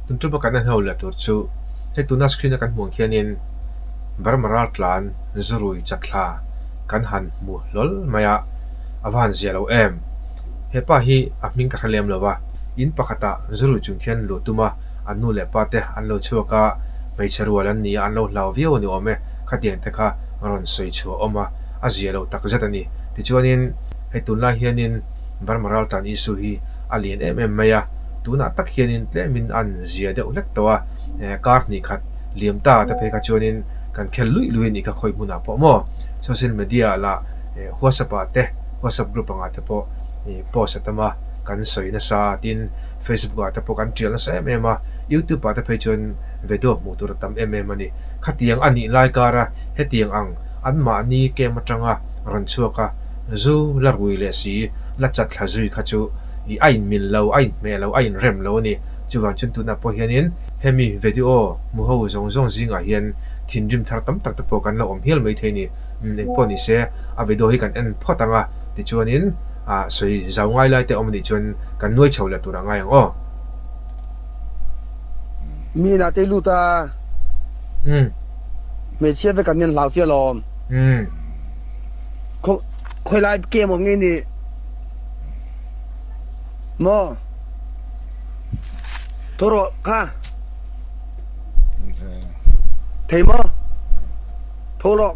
Tun ṭupa kan en ho leh tur chu hei tuna screen a kan hmuh ang khianin Burma raltlan zurui chatthla kan han hmu hlawl mai a, a va han zia lo em. Hepa hi a hming ka hre lem lo va, in pakhatah zurui chung khian luh tum a, an nu leh pa te an lo chhuak a, hmeichhe rual an ni a, an lo hlau viau a ni awm e, khatiang te kha rawn sawi chhuah awm a, a zia lo tak zet a ni. Tichuanin hei tunlai hianin Burma raltlan issue hi a lian em em mai a, tunah tak hianin tlemin an zia deuh hlek tawh a, kar hnih khat liam ta te phei kha chuanin kan khel luih luih a nih kha khawi hmunah pawh maw social media ah lah whatsapp ah te whatsapp group angah te pawh post a tam a kan sawi nasa a tin facebook ah te pawh kan tial nasa em em a youtube ah te phei chuan video hmuh tur a tam em em a ni khatiang a nih lai kara hetiang ang anmahni camp atanga rawn chhuak a zu la rui leh si la chat thla zui kha chu ih a inmil lo, a inhmeh lo, a inrem lo a ni. Chuvang chuan tunah pawh hianin hemi video hmu ho zawng zawng zingah hian thinrim thar tam tak te pawh kan lo awm hial mai thei a ni. Umm engpawh ni se a video hi kan en phawt ang a, tichuanin ah sawi zau ngai lai te awm a nih chuan kan nuai chho leh tur a ngai ang aw. Mi inah te i lut a. Umm. Hmeichhia vek an nen hlau che alawm. Umm. Khaw khawilai kem awm nge ni? Maw? Tho rawh kha. Thei maw? Tho rawh.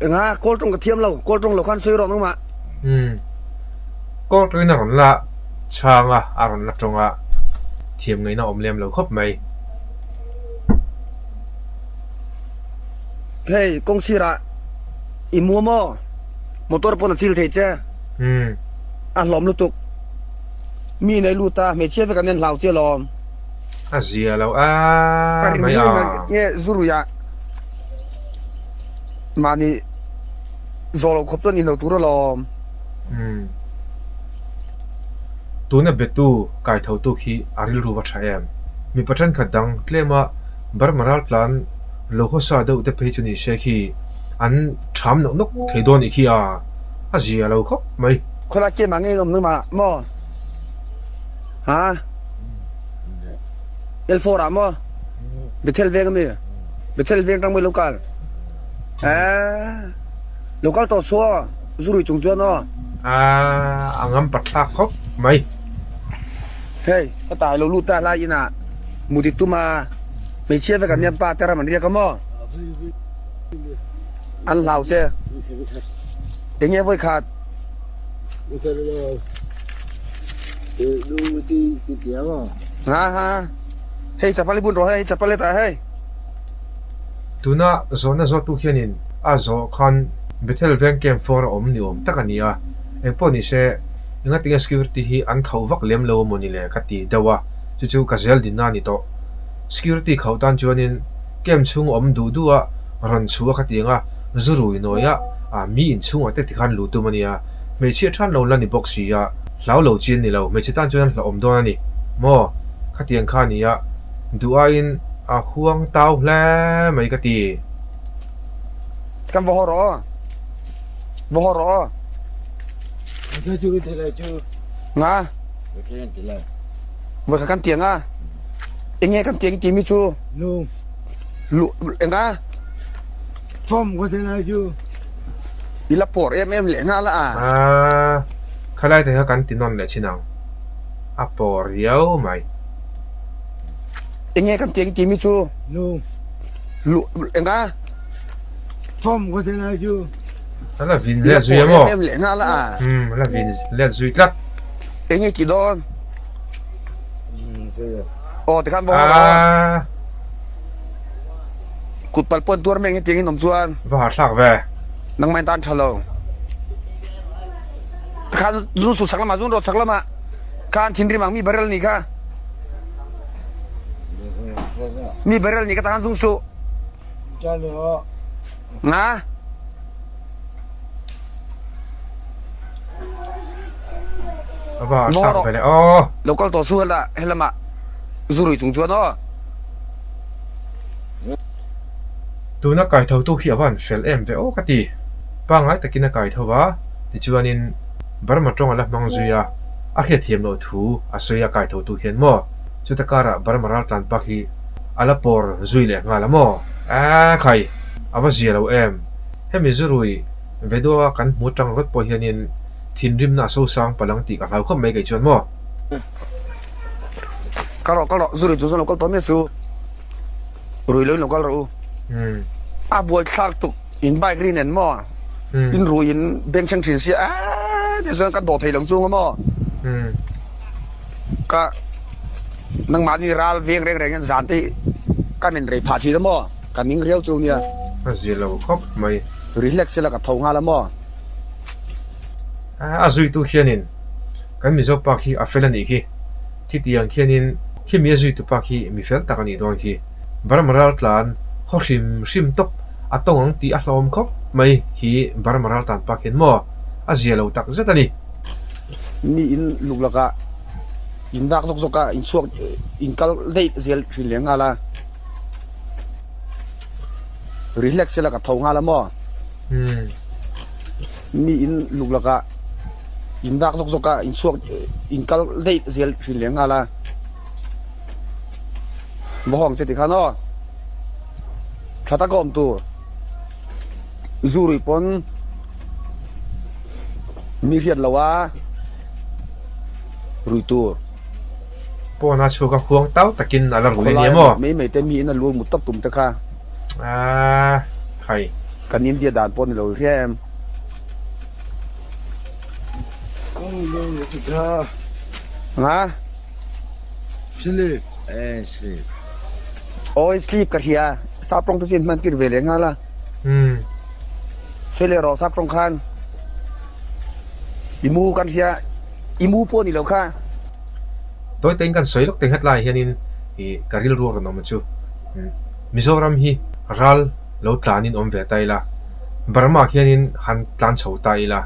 Enga kawl tawng ka thiam lo, kawl tawng lo khan sawi rawh nangmah. Umm. Kawl tawngin a rawn la chhang a, a rawn la tawng a, thiam ngaihna awm lem lo khawp mai. Hei kawng sirah i mu maw? Motor pawn a chil thei che. Umm. A hlawm lutuk. Mi nei lut a, hmeichhia vek an en hlau che alawm. A zia lo a mai a. Nge Zuruia mahni zawh loh khawp chuan inlo tur alawm. Umm. Tuna betu kaithotu khi a rilru va tha em? Mipa thenkhat dang tlema Burma raltlan lo hawsa deuh te phei chu ni se khi an tham nawk nawk thei dawn nih khi a, a zia lo khawp mai. Khawlai kem ah ngei awm na mah maw? Ha? L4 ah maw? Bethel veng ami? Bethel veng tang mawi lo kal? Eeh lo kal tawh suh aw, zurui chung chuan aw. A a ngam pathlak khawp mai. Hei, ka tai lo lut ta lai inah muti tum a, hmeichhia vek an nia pa te ram an riak a maw? An hlau che. Enge vawi khat? Ha ha. Hei chapal hi bun rawh hei, chapal hetah hei. Tuna zawhna zawhtu hianin a zawh khan Bethel veng camp fawr a awm ni awm tak a ni a, engpawh ni se engatinge security hi an khauh vak lem lo amaw ni le ka ti deuh a, chu chu ka zel dinna a ni tawh. Security khauh tan chuanin camp chhung awm duh duh a rawn chhuah a khatiang a, zu rui nawi a, a mi inchhungah te tikhan luh tum a nia, hmeichhia than lo la ni bawk si a, hlau lo chi an ni lo, hmeichhe tan chuan an hlauhawm dawn a ni maw? Khatiang kha a ni a. Duh aiin a huang tau hle mai ka ti. Kan va haw rawh aw. Va haw rawh aw. Nga. Voi kha kan tiang a. Enge kan tiang i timi cu? Lu enga? I la por em em leh nghal a. Ah, khalai te kha kan ti nawn leh chin ang. A por riau mai. Enge kan tiang timi cu? Nu. Lu enga? Fom ko te lai cu. Ala vin let zui emaw? Em leh nghal a. Um, ala vin let zui tlat. Enge ki dawn? Oh, tikhan bo. Ah. Kut pal pon tuar meng tiang in om chuan. Va har thlak ve. Nang mai tan thalo. Tikhan zun su sak lama zun ro sak lama. Khan thinrim ang mi barrel nih kha. Mi barrel nih ka tahan sung suh. Nga. Va thlak ve le aw. Local to su hela helama zurui chung chuan aw. Tuna kai tho tu khi a van fel em ve aw ka ti. Pangai takin a kai tho va, tichuanin Burma tawng a la hmang zui a, a hriatthiam loh thu a sawi a kai tho tu hian maw? Chuta karah Burma raltlan pak hi a la pawr zui leh nghal a maw? Aa khai! A va zia lo em? Hemi zurui vedua kan hmu tang rawt pawh hianin thinrimna a sosang palang tih ka hlau khawp mai kei chuan maw? Kal rawh kal rawh, zurui chu chuan lo kal tawh miah su. Rui lo in lo kal rawh u. A buaithlak tuk in bike ri nen maw? In rui in bengchheng thin sia aa ti chuan ka dawh thei lo chung a maw? Ka nangmahni ral veng reng reng hian zan te hi ka men rei phah thin a maw? Ka ning riau chu nia. A zir lo khawp mai. Relax ila ka tho nghal a maw? A zuitu khianin kan Mizo pa khi a fel a nih khi. Khitiang khianin khimi a zuitu pa khi mi fel tak a nih dawn khi. Burma raltlan khaw hrim hrim tawp a tawng ang tih a hlawm khawp mai khi Burma raltlan pa khian maw? A zia lo tak zet a ni. Mi in luk lakah in dak zawk zawk a, in chhuak in kal daih zel thin leh nghal a. Relax ila ka tho nghal a maw? Mi in luk lakah in dak zawk zawk a, in chhuak in kal daih zel thin leh nghal a. Va hawng che tikhan aw. Tha tak a awm tur. Zu rui pawn mi hriat lo a rui tur. Pawn a chhuak a huang tau takin a la rui a ni maw? Mai mai te mi in a lu mut tawp tum te kha. Aaa khai. Kan India dan pawh ni lo hria em. Nga? Sleep eh sleep. Awi sleep ka hria sap tawng te chu in hman tir ve leh nghal a. Umm. Sawi leh rawh sap tawng khan i mu kan hria i mu pawh ni lo kha. Tawi tein kan sawi lawk te nghet lai hianin ih ka rilru a rawn awm chu Mizoram hi ral lo tlanin awm ve ta ila Burma khianin han tlan chho ta ila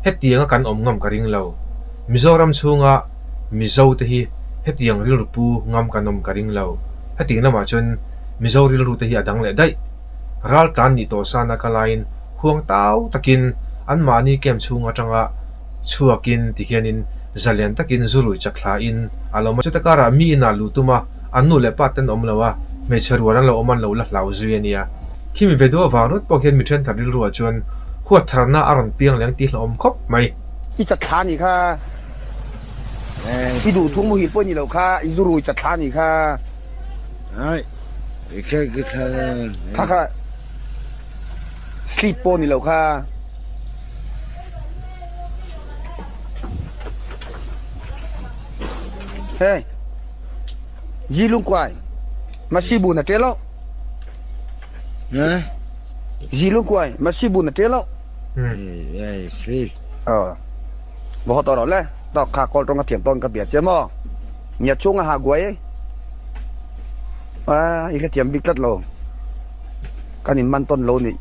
hetianga kan awm ngam ka ring lo Mizoram chhunga Mizo te hi hetiang rilru pu ngam kan awm ka ring lo. Hetiang lamah chuan Mizo rilru te hi a dang leh daih. Ral tlan nih tawh sana ka laiin huang tau takin anmahni camp chhung atanga chhuakin tihianin zalian takin zurui chathlain a lo awm a. Chuta karah mi inah luh tum a, an nu leh pa ten awm lo a, hmeichhe rual an lo awm an lo la hlau zui a nia. Khimi ve duh avang rawt pawh khian mi thenkhat rilruah chuan huat tharna a rawn piang leng tih hlauhawm khawp mai. I chatthla nih kha. I duh thung muhil pawh ni lo kha i zurui chatthla nih kha. Kha kha sleep pawh ni lo kha. Hey Ji lungkuai Masi bu na ṭe lo. Ji lungkuai Masi bu na ṭe lo. Va haw tawh rawh le, tawk kha kawl tawng ka thiam tawn ka bia che maw? Nia chhung a ha guai e. A i hrethiam bik tlat lo. Kan in man tawn lo ni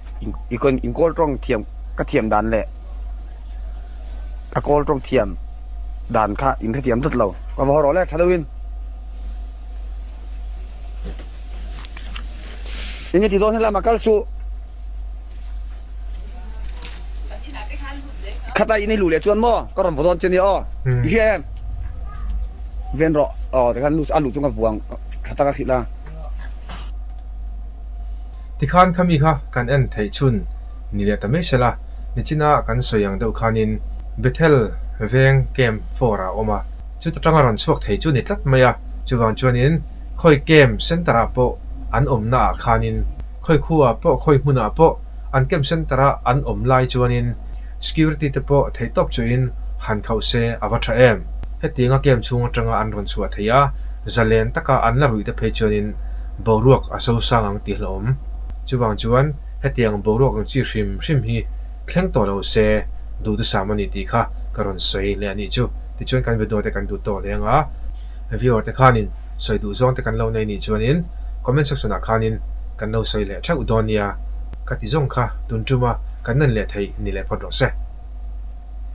i in kawl tawng thiam ka thiam dan leh ka kawl tawng thiam dan kha in hrethiam tlat lo. Ka va haw rawh le tha deuhin. Enge ti dawn helama kal suh. Khata in i luh leh chuan maw ka rawn vaw dawn che nia aw i hria em ven rawh aw tikhan lu a luh chu ka vuang tha tak a hrilh a. Tikhan khami kha kan en theih chhun ni leh ta mai sela nichina kan sawi ang deuh khanin Bethel veng camp 4 ah a awm a, chuta tanga rawn chhuak thei chu ni tlat mai a, chuvang chuanin khawi camp center ah pawh an awmna ah khanin Khawi khuaah pawh, khawi hmunah pawh an camp centre a an awm lai chuanin security te pawh theihtawp chuhin han khauh se a va tha em. Hetianga camp chhung atanga an rawn chhuah thei a, zalen taka an la ruih te phei chuanin boruak a so sang ang tih hlauhawm. Chuvang chuan hetiang boruak ang chi hrim hrim hi thleng tawh lo se duhthusam a ni tih kha ka rawn sawi leh a nih chu. Tichuan kan video te kan duh tawh leng a. Viewer te khanin sawi duh zawng te kan lo nei nih chuanin comment section ah khanin kan lo sawi leh theuh dawn nia ka ti zawng kha tun tuma kan nan leh theih ni leh phawt rawh se.